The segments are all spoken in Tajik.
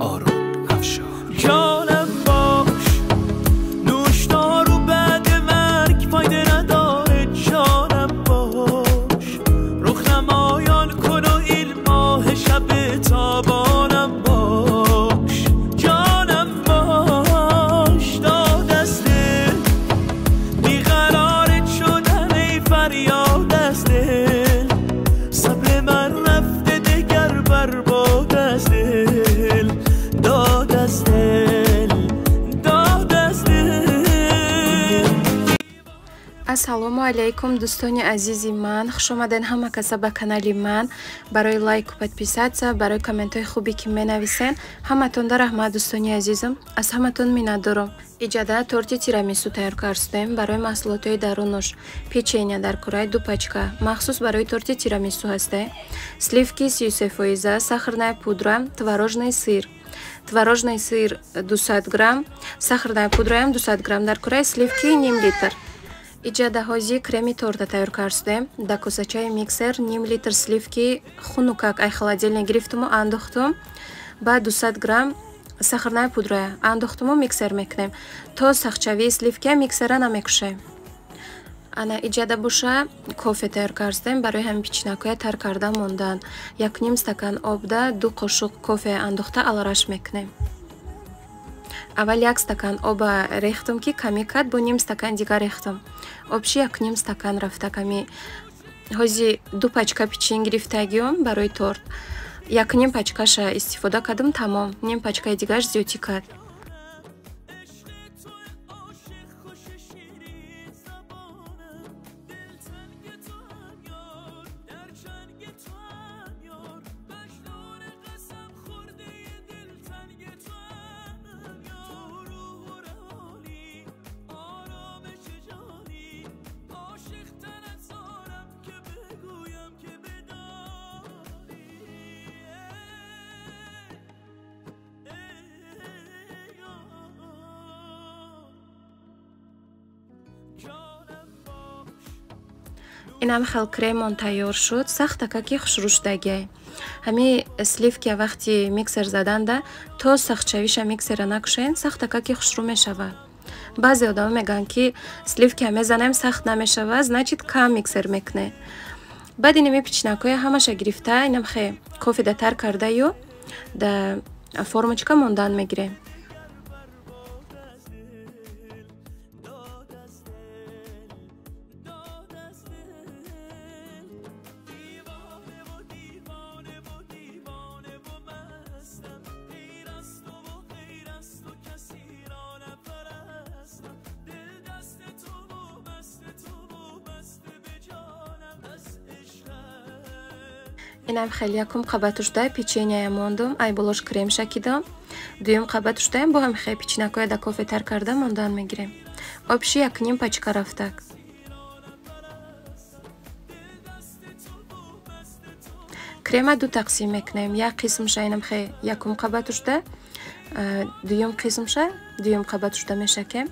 آرون افشار. جانم باش، نوشدارو بعد مرگ فایده نداره. جانم باش، رخ نمایان کن و این ماه شب تابانم باش. جانم باش، داد از دل بیقرارت شدن ای فریاد از دل. صبر من رفته دگر برباد از دل، داد از دل، داد از دل. Ассалому алайкум, дӯстони азизи ман, хушомаден ҳама каса ба канали ман. Барои лайку, подписаться, барои комментҳои хубе ки менависен, ҳаматонда раҳмат, дӯстони азизам, аз ҳаматон миннатдорам. Иҷада торти тирамису тайёр кардем. Барои маҳсулотҳои дарунуш печенье дар кураи 2 пачка, махсус барои торти тирамису ҳасте, сливки 33 фоиза, сахарная пудра, творожный сыр, творожный сыр 200 грамм, сахарная пудраям 200 грамм дар кураи, сливки ним литр. Иҷада ҳози креми торта тайёр кардем. Да косачаи миксер ним литр сливки хунукак ай холодильник гирифтуму андохтум, баъд 200 грамм сахарная пудра андохтуму миксер мекунем. То сахчавии сливкия миксера намекушем. Ана иҷада боша кофе тайёр кардем. Барои ҳамин пичинакҳоя тар карда мондан 1,5 стакан обда 2 қошуқ кофе андохта алараш мекунем. Аввал 1 стакан оба рехтум, ки камӣ кард, бо ним стакан дигар рехтум, обши 1,5 стакан рафта камӣ. Ҳози 2 пачка пичин гирифтагиём барои торт, 1,5 пачкаша истифода кардам, тамом, ним пачкаи дигараш зиёдтӣ кард. عشق تو عاشق خوش شیرین زبانم، دلتنگ تو هم یار، در چنگ تو هم یار، مجنون قسم خورده دلتنگ تو هم یار. روح و روانی آرامش جانی، عاشق تر از آنم که بگویم که بدانی. ای یار، جانم باش. Инам хел кремон тайёр шуд, сахтака ки хушрӯ шудагиай. Ҳами сливки вақти миксер заданда то сахтшавиша миксера накушоен, сахтака ки хушрӯ мешавад. Баъзе одамо мегӯянд, ки сливкия мезанем, сахт намешавад, значит, кам миксер мекунед. Баъд инами пичинакҳоя ҳамаша гирифта, инам хе кофеда тар кардаю да формочка мондан мегирем. برباد از دل، داد از دل، داد از دل. دیوانه و دیوانه و دیوانه و مستم، غیر از تو و غیر از تو کسی را نپرستم. دل دست تو و مست تو و بسته به جانم از عشقت. Инам хеле якум қабатушда печеньяя мондум, ай болош крем шакидам. Дуюм қабатушдаям бо ҳам хе пичинакҳоя да кофе тар карда мондан мегирем. Обши 1,5 пачка рафтак. Крема ду тақсим мекунем: як қисмша инам хе якум қабатушда, дуюм қисмша дуюм қабатушда мешакем.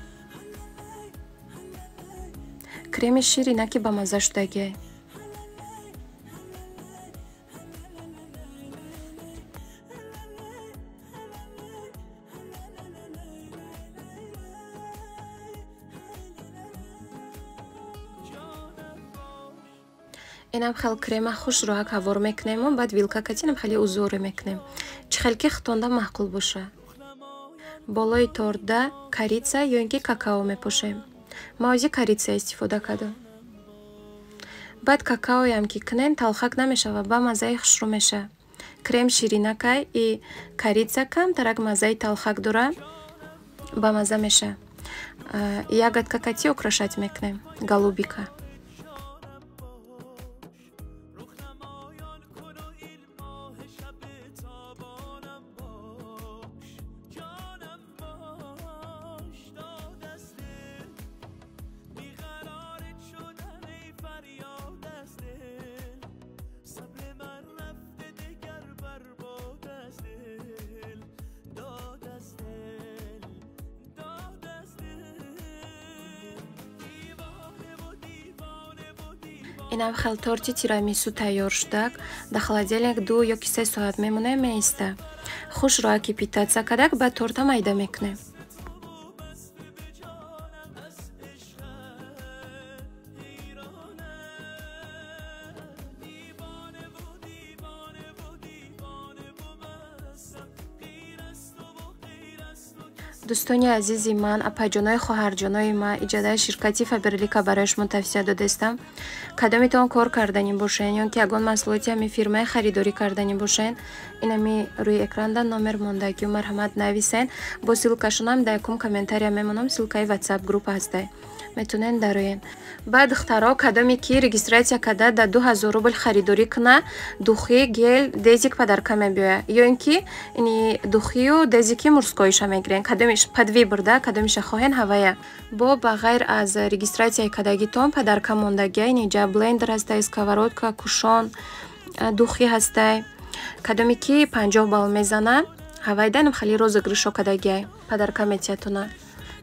Креми ширинаки бамазза шудагиай. Инам хел крема хушрӯҳак ҳавор мекунему баъд вилка катинам хеле узоре мекунем, чӣ хел ки хитонда маъқул боша. Болои тортда корица ё ин ки какао мепошем. Ма ози корица истифода кардам. Баъд какаоям ки кунем, талхак намешава, ба маззаи хушрӯ меша. Крем ширинакай и корица камтарак маззаи талхак дора, ба мазза меша. Ягодка кати украшать мекунем, голубика. جانم باش، رخ نمایان کن و این ماه شب تابانم باش. جانم باش، داد از دل بیقرارت شدن ای فریاد از دل. صبر من رفته دگر برباد از دل، داد از دل، داد از دل. دیوانه و دیوانه. Инам хел торти тирамису тайёр шудак. Дар холодильник 2 ё ки 3 соат мемонем, меиста. Хушроа ки питаться кадак, баъд торта майда мекунем. Дӯстони азизи ман, апаҷонои хоҳарҷонои ман, иҷодаи ширкати Фаберлика барои шумо тавсия додастам. Кадометон кор карданӣ бошен ё ки ягон маҳсулоти ҳамин фирмаи харидорӣ карданӣ бошен, инами рӯи экранда номер мондагиу марҳамат нависен. Бо ссылкашонам дар якум комментария мемонам, ссылкаи WhatsApp группа ҳастай. Метонен дароен. Баъд духтаро, кадоме ки регистрация карда дар 2000 рубл харидорӣ куна, духи, гел, дезик подарка мебиёяд. Ё ин ки ини духию дезики мужскойиша мегирен. Кадомиш под выбор, да, кадомиша хоҳен ҳавая. Бо ба ғайр аз регистрацияи кардагитон подарка мондагия, инҷа блендер ҳастай, сковородка, кушон, духи ҳастай. Кадоме ки 50 балл мезана, ҳавайданам хеле розыгрышо кардагиай, подарка метиҳатона.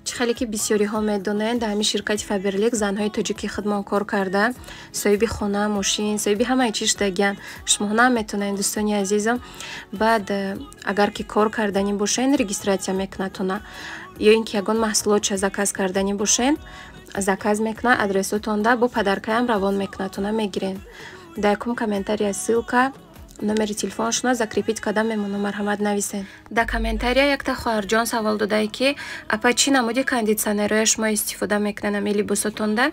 Чӣ хеле ки бисёриҳо медонанд, дар ҳамин ширкати Фаберлик занҳои тоҷики худмон кор карда, соҳиби хона, мошин, соҳиби ҳамаи чиз шудагиянд. Шумо ҳам метавонед, дӯстони азизам. Баъд агар ки кор карданӣ бошен, регистрация мекунадтона. Ё ин ки ягон маҳсулотша заказ карданӣ бошен, заказ мекунад, адресотонда бо подаркаям равон мекунадтона, мегирен. Дар якум комментария ссылка, номери телефоншона закрепить карда мемонам, марҳамат нависен. Дар комментария якта хоҳарҷон савол додае ки апа, чӣ намуди кондитсионерҳоя шумо истифода мекунед ами либосотонда?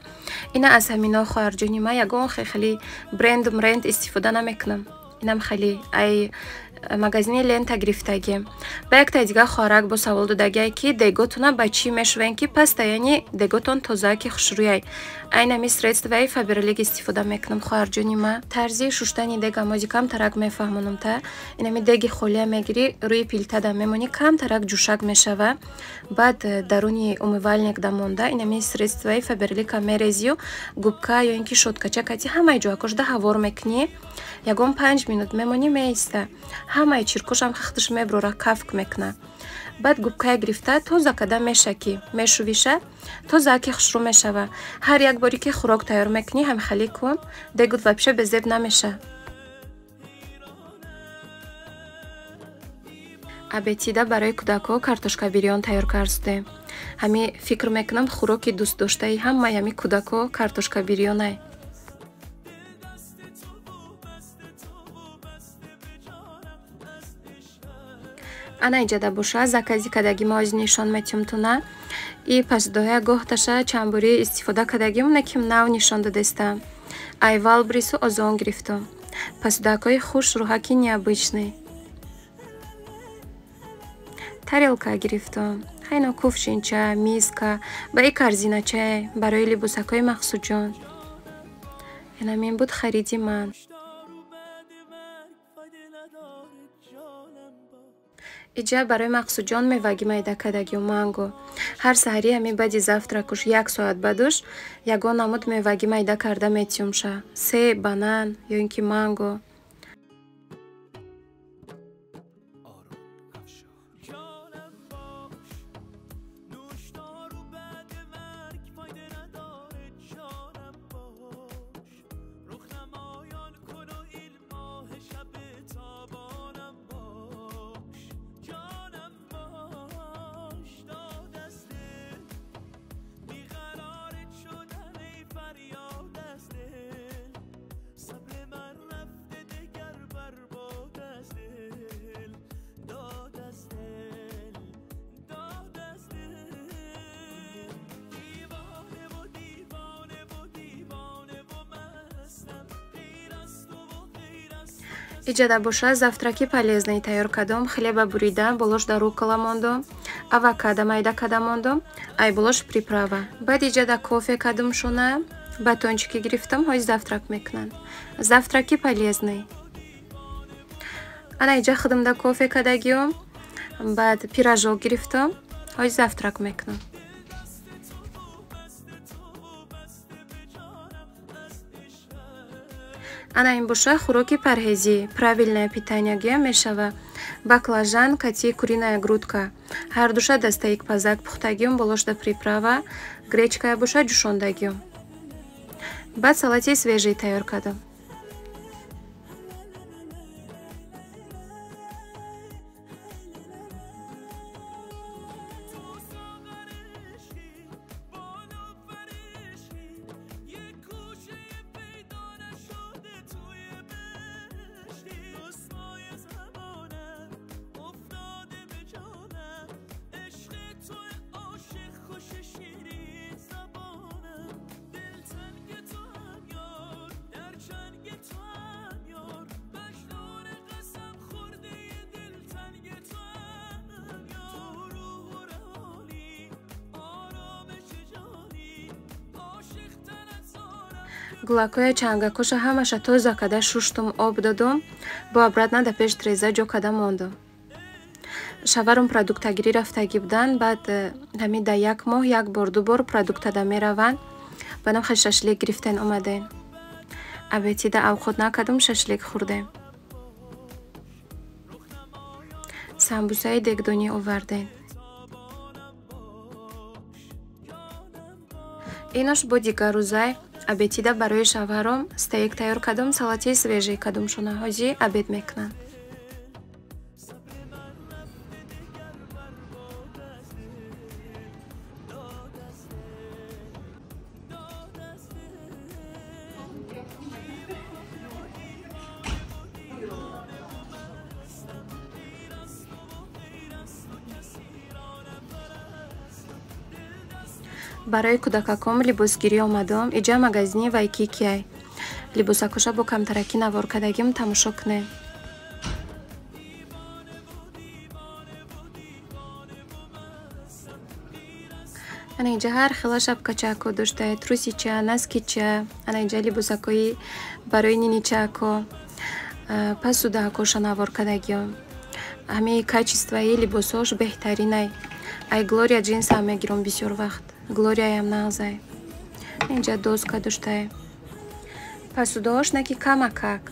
Ина аз ҳамино, хоҳарҷони ман, ягон хеле бренд мренд истифода намекунам. Инам хеле ай магазини Лента гирифтагӣ. Ба яктаи дигар хоҳарак бо савол додагие ки деготона ба чӣ мешӯвен ки паста, яъне деготон тоза ки хушрӯяй. Айнами средстваи Фаберлик истифода мекунам, хоҳарҷони ман. Тарзи шуштани дега мози камтарак мефаҳмонам та. Инами деги холия мегирӣ, рӯи плитада мемонӣ, камтарак ҷӯшак мешава. Баъд даруни умывальник да монда, инами средстваи Фаберлика мерезию, губка ё ин ки щёткача кати ҳамаи ҷоякошда ҳавор мекунӣ. Ягон 5 минут мемонӣ, меиста. Ҳамаи чиркошам хахташ меброра, кафк мекуна. Баъд губкая гирифта тоза када мешакӣ, мешувиша, тоза ки хушрӯ мешава. Ҳар як боре ки хӯрок тайёр мекунӣ, ҳамхелӣ кун, дегут вообще безеб намеша. Абетида барои кӯдакҳо картошка бирён тайёр кардем. Ҳами фикр мекунам, хӯроки дӯстдоштаи ҳамаи ҳами кӯдакҳо картошка бирёнай. Ана иҷада боша закази кардагӣ ма ози нишон метиҳам туна. И пасдоҳая гоҳташа чандборӣ истифода кардагим, наким нав нишон додестам. Ай Вайлдберрису Озон гирифтам. Пасдоҳакҳои хуш рӯҳаки необычный. Тарелка гирифтам. Хайно кувшинча, миска, ба и корзиначае барои либосакҳои Мақсудҷон. Инамин буд хариди ман. Иҷа барои Мақсудҷон мевагӣ майда кардагиу манго. Ҳар саҳарӣ ҳами баъди завтракуш 1 соат баъдуш ягон намуд мевагӣ майда карда метиҳумша. Себ, банан ё ин ки манго. Иҷада боша завтраки полезный тайёр кардам. Хлеба бурида, болош дар рукола мондам, авокадо майда карда мондам, ай болош приправа. Баъд иҷада кофе кардам шуна, батончики гирифтам, ҳози завтрак мекунанд. Завтраки полезный. Ана иҷа худамда кофе кардагиём, баъд пирожок гирифтам, ҳози завтрак мекунам. Ана ин боша хӯроки парҳезӣ, правильное питание гӯям мешава. Баклажан кати куриная грудка. Ҳар душа дастаик пазак пухтагиём, болошда приправа, гречкая боша ҷӯшондагиём. Баъд салати свежий тайёр кардам. Гулакҳоя чангакоша ҳамаша тоза када шуштум, об додум, бо обратно да пеш треза ҷо када мондум. Шаварум продуктагирӣ рафтагӣ будан, баъд ҳамин да як моҳ як бор ду бор продуктада мераванд. Баъдам хел шашлик гирифтен омадем. Абетида авқот накардум, шашлик хӯрдем. Самбусаи дегдонӣ овардем. Инош бо дигар рӯзай абетида барои шавҳаром стейк тайёр кардум, салати свежий кардум, шона ҳозир обед мекунанд. Барои кӯдакаком либосгирӣ омадам. Иҷа магазини Вайкикиай. Либосакоша бо камтаракӣ навор кардагим, тамошо кунед. Ана инҷа ҳар хела шапкачако доштае, трусича, наскича, ана инҷа либосакои барои ниничако, пасудаакоша навор кардагиам. Ҳамаи качествои либосҳош беҳтаринай. Ай Глория джинсам мегирам бисёр вақт. Глорияям нағзай. Инҷа доска доштае. Пасудаош наки камакак.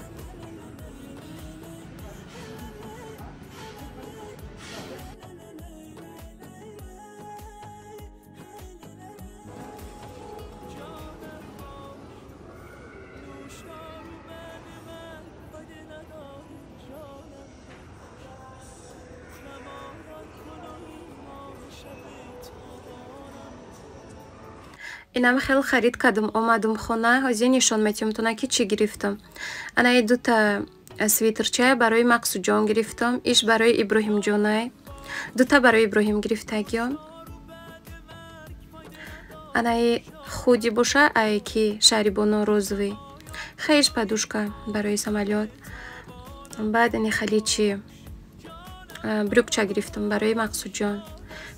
Инам хел харид кардум, омадум хона, ҳозир нишон метиҳам тона ки чӣ гирифтам. Ана и дута свитерчая барои Мақсудҷон гирифтам, иш барои Иброҳимҷонай. Дута барои Иброҳим гирифтагиём. Ана и худи боша, ай ки Шаҳрибоно розовый. Хеш подушка барои самолёт. Баъд ини хали чи брюкча гирифтам барои Мақсудҷон.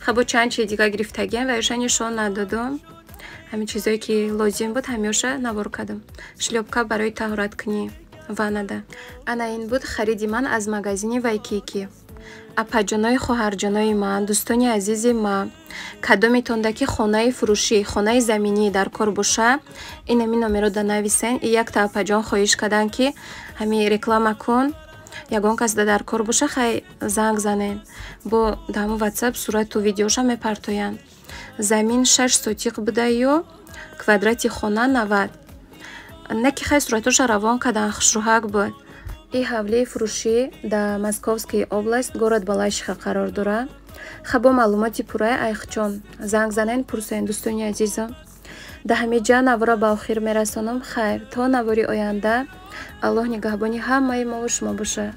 Хабо чанд чи дига гирифтагиям ва ёша нишон надодум. Ҳамин чизое ки лозим буд ҳамёша навор кардам. Шлёпка барои таҳораткунӣ ваннада. Ана ин буд хариди ман аз магазини Вайкики. Апаҷонои хоҳарҷонои ман, дӯстони азизи ман, кадометонда ки хонаи фурӯшӣ, хонаи заминӣ дар кор боша, ин ҳамин номеро да нависен. И якта апаҷон хоҳиш карданд ки ҳамин реклама кун, ягон кас да дар кор боша, хай занг занен. Бо дар ҳамон ватсап сурату видеоша мепартоянд. Замин 6 сотиқ будаю, квадрати хона 90. Не ки хай суратоша равон кардан, хушрӯҳак буд. И ҳавлии фурӯшӣ дар Московский область, город Балашиха қарор дорад. Хабо маълумоти пурраи айхчон. Занг занен, пурсен, дӯстони азизам. Дар ҳамин ҷа навора ба охир мерасонам. Хайр, то навори оянда. Аллоҳ нигаҳбони ҳамаи мову шумо боша.